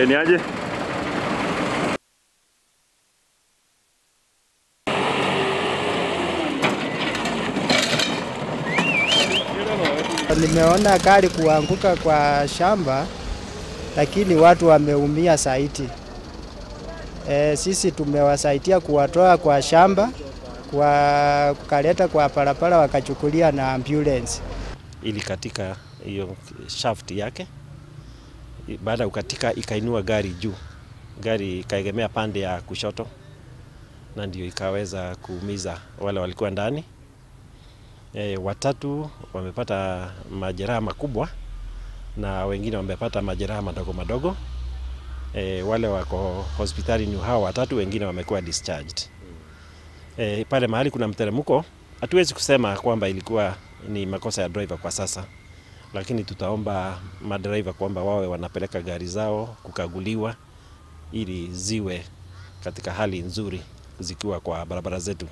Ni aje? Nimeona gari kuanguka kwa shamba, lakini watu wameumia zaidi. Sisi tumewasaidia kuwatoa kwa shamba, kwa kukaleta kwa barabara, wakachukulia na ambulance. Ili katika hiyo shaft yake, baada kukatika ikainua gari juu. Gari ikaegemea pande ya kushoto na ndio ikaweza kuumiza wale walikuwa ndani. Watatu wamepata majeraha makubwa na wengine wamepata majeraha madogo madogo. Wale wako hospitali ni hao watatu, wengine wamekuwa discharged. Pale mahali kuna mteremko, hatuwezi kusema kwamba ilikuwa ni makosa ya driver kwa sasa, lakini tutaomba madriver kwamba wawe wanapeleka gari zao kukaguliwa ili ziwe katika hali nzuri zikiwa kwa barabara zetu.